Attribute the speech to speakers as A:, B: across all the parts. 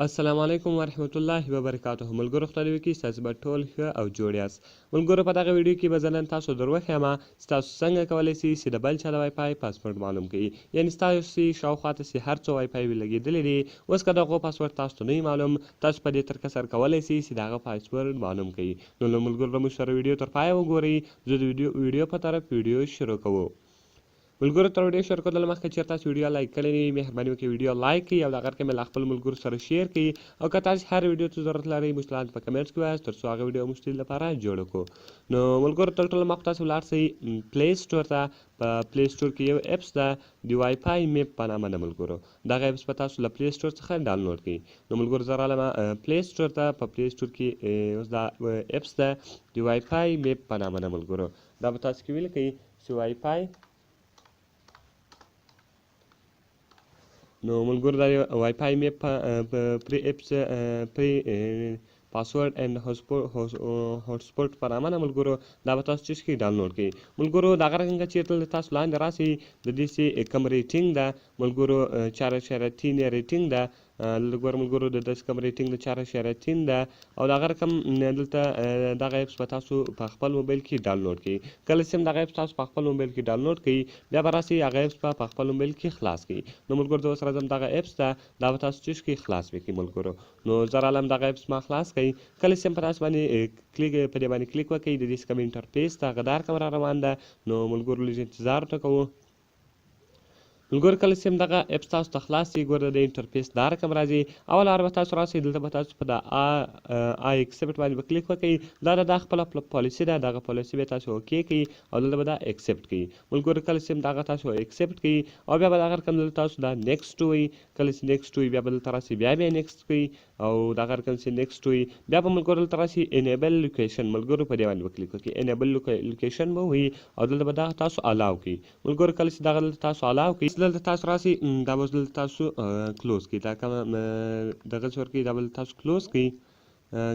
A: السلام علیکم ورحمت الله وبرکاته ملګرو خدای دې وکړي ستاسو به ټول ښه او جوړ یاست. ملګرو په دغه ویډیو کې به زه نن تاسو در وښیم چې تاسو څنګه کولی شئ چې د بل چا د وای فای پاسورډ معلوم کړئ، یعنی ستاسو شاوخوا ته چې هر څو وای فای وي لګېدلي دي، اوس که د هغو پاسورډ تاسو ته نه وي معلوم، تاسو په دې طریقه سره کولی شئ چې د هغه پاسورډ معلوم کړئ. نو له ملګرو له موږ سره ویډیو تر پایه وګورئ. زه د ویډیو په طرف ویډیو شروع کوو. ملګرو تر ویډیو شروع کولو مخکې چیرته تاسو ویډیو لایک کړی نه وي، مهرباني وکړئ ویډیو لایک کړئ او دا غږ مې له خپل ملګرو سره شیر کړئ، او که تاسو هر ویډیو ته ضرورت لرئ موږ ته لاندې په کمنټس کې وایاست تر څو هغه ویډیو موږ ستاسو لپاره جوړه کړو. نو ملګرو تر ټولو مخکې تاسو ولاړ شئ پلی سټور ته. په پلی سټور کې یو اپس ده د وای فای میپ په نامه ده. ملګرو دغه اپس به تاسو له پلی سټور څخه ډاونلوډ کړئ. نو ملګرو زه رالم پلی سټور ته. په پلی سټور کې اوس دا اپس ده د وای فای میپ په نامه ده. ملګرو دا به تاسو کې ولیکئ چې وای فای. نو ملګرو دا وای فای میپ پری اپس پری پاسورډ اینډ هاټسپوټ په نامه ده. ملګرو دا به تاسو چې کې ډاونلوډ کړئ. ملګرو دا غره څنګه چیرته تاسو لاندې راسئ د دې سي کم ریټینګ ده. ملګرو 4.3 ریټینګ ده. دلته ګوره ملګرو د داسې کم ریټینګ د 4.3 ده، او دغه رقم دلته دغه اپس به تاسو په خپل موبایل کې ډاونلوډ کړئ. کله چې هم دغه اپس تاسو په خپل موبایل کې ډاونلوډ کړئ، بیا به راسئ هغه اپس به په خپل موبایل کې خلاص کړئ. نو ملګرو زه اوس راځم دغه اپس ته، دا به تاسو چې کړئ خلاص به کړئ. ملګرو نو زه رالم دغه اپس ما خلاص کړئ. کله چې هم په تاسو باندې کلیک په دې باندې کلیک وکړئ، د دې کوم انټرفیس ته هغه دا رقم را روان ده. نو ملګرو لږ انتظار ورته کوو. ملګرو کله چې هم دغه اپس تاسو ته خلاص شي، ګوره د انټرفیس دا رقم راځي. اول وار به تاسو راسئ دلته به تاسو په دا آی اکسپټ باندې به کلیک وکړئ. دا د دا خپله پالیسي ده، دغه پالیسي به تاسو اوکې کړئ او دلته به دا اکسپټ کړئ. ملګرو کله چې هم دغه تاسو اکسپټ کړئ او بیا به دغه رقم دلته تاسو دا نیکسټ وایي. کله چې نیکسټ وایي بیا به دلته راسئ بیا بیا نیکسټ کړئ، او دغه رقم چې نیکسټ وایي بیا به ملګرو دلته راسي انیبل لوکیشن. ملګرو په دې باندې به کلیک وکړئ، انیبل لوکیشن به وایي او دلته به دا تاسو الاو کړئ. ملګرو کله چې دغه دلته تاسو الاو کړئ، دلته تاسو راسئ دا به دلته تاسو کلوز کړئ، دا کومه دغه څه ورکړئ دا به دلته تاسو کلوز کړئ.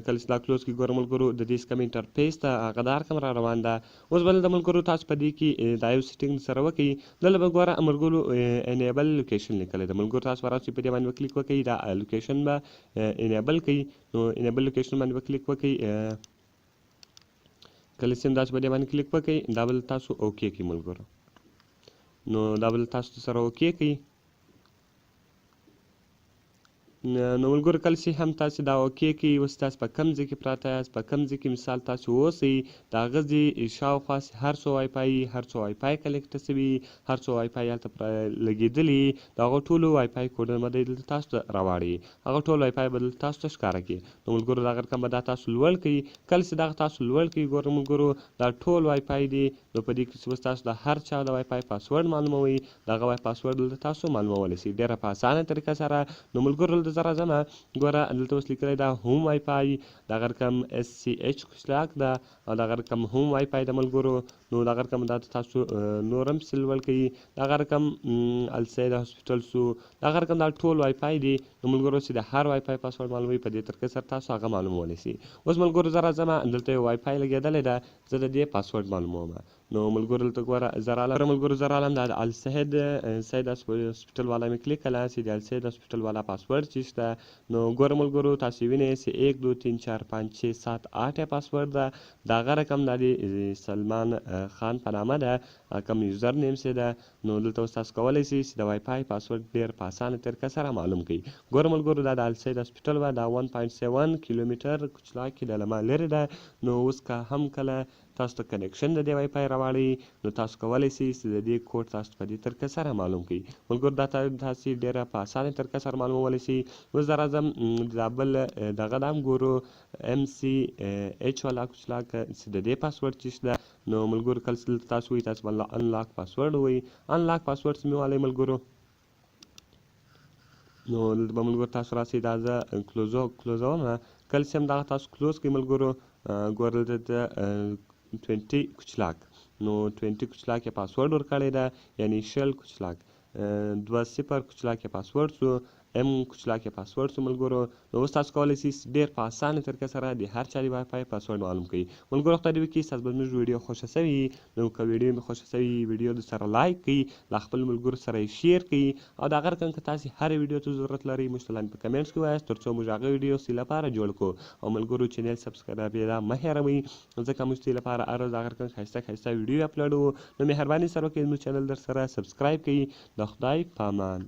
A: کله چې دا کلوز کړئ ګوره ملګرو د دې کوم انټرفیس ته هغه دا رقم را روان ده. اوس به دلته ملګرو تاسو په دې کې دا یو سیټینګ سره وکړئ. دلته به ګوره ملګرو انیبل لوکیشن لیکلی ده. ملګرو تاسو به راسئ په دې باندې به کلیک وکړئ، دا لوکیشن به انیبل کړئ. نو انیبل لوکیشن باندې به کلیک وکړئ. کله چې هم تاسو په دې باندې کلیک وکړئ دا به تاسو اوکې کړئ. ملګرو نو دا به تاسو سره اوکې کړئ. نو ملګرو کله چې هم تاسو دا اوکې کړئ، اوس تاسو په کوم ځای کې پراته یاست، په کوم ځای کې مثال تاسو اوسئ، د هغه ځای شاوخوا هر څو وای فای، هر څو وای فای کلیکټ شوي، هر څو وای فای هلته لګېدلي، د هغو ټولو وای فای کوډونه به دلته تاسو ته راواړي، هغه ټول وای فای به دلته تاسو ته ښکاره کړي. نو ملګرو دغه رقم به دا تاسو لوړ کړئ. کله چې دغه تاسو لوړ کړئ ګوره ملګرو دا ټول وای فای دي. نو په دې کې چې اوس تاسو د هر چا د وای فای پاسورډ معلوموئ، دغه وای پاسورډ دلته تاسو معلومولی شئ ډېره په اسانه طریقه سره. نو ملګرو دلته زه راځم، ګوره دلته اوس لیکلی دا هوم وای فای، دغه رقم اس سی اچ کشلاک ده او دغه رقم هوم وای فای ده. ملګرو نو دغه رقم دا تاسو نور هم پسې لوړ کړئ. دغه رقم السید هاسپټل سو، دغه رقم دا ټول وای فای دي. نو ملګرو چې د هر وای فای پاسورډ معلوموي په دې طریقې سره تاسو هغه معلومولی شئ. اوس ملګرو زه راځم دلته یو وای فای لګېدلی ده، زه د دې پاسورډ معلوموم. نو ملګرو دلته ګوره زه رالم، ملګرو زه رالم دا د السید سید هاسپټل والا مې کلیک کړه چې د السید هاسپټل والا پاسورډ چې شته. نو ګوره ملګرو تاسو وینئ چې 1 2 3 4 5 6 7 8 پاسورډ ده. دا هغه رقم دا د سلمان خان په نامه ده، کوم یوزر نیم چې ده. نو دلته اوس تاسو کولی شئ چې د وای فای پاسورډ ډېر په اسانه طریقه سره معلوم کړئ. ګوره ملګرو دا د السید هاسپټل وه، دا 1.7 کیلومتر کچلاک کې د له ما لرې ده. نو اوس که هم کله تاسو ته کنکشن د دې وای فای راواړئ، نو تاسو کولی شئ چې د دې کوډ تاسو په دې طریقه سره معلوم کړئ. ملګرو دا تاسو ډېره په اسانه طریقه سره معلومولی شئ. اوس زه راځم دا بل دغه دا هم ګورو ایم سی اچ والا کچلاک چې د دې پاسورډ چې ده. نو ملګرو کله چې دلته تاسو وایي تاسو به انلاک پاسورډ وایي، انلاک پاسورډ چې مې والی ملګرو. نو دلته به ملګرو تاسو راسئ دا زه کلوزوم. کله چې هم دغه تاسو کلوز کړئ ملګرو، ګوره دلته 20 کچلاک، نو 20 کچلاک یې پاسورډ ورکړی ده، یعنی 20 کچلاک 20 کچلاک یې پاسورډ سو. ایم کوچلاک پاسورډ سو ملګرو. نو اوس تاسو کولی شئ چې ډېر په اسانه طریقه سره د هر چا د وای فای پاسورډ معلوم کړئ. ملګرو، خدای دې وکړي ستاسو به زموږ ویډیو خوښه شوي. نو که ویډیو مې خوښه شوي، ویډیو در سره لایک کړئ، له خپل ملګرو سره یې شیر کړئ، او د هغه رقم که تاسو هرې ویډیو ته ضرورت لرئ، موږ ته لاندې په کمنټس کې ووایاست، تر څو موږ هغه ویډیو ستاسو لپاره جوړ کړو. او ملګرو، چینل سبسکرایب یې دا مه هېروئ، ځکه موږ ستاسو لپاره هر ورځ هغه رقم ښایسته ښایسته ویډیو اپلوډوو. نو مهرباني سره وکړئ، زموږ چینل در سره سبسکرایب کړئ. د خدای پامان.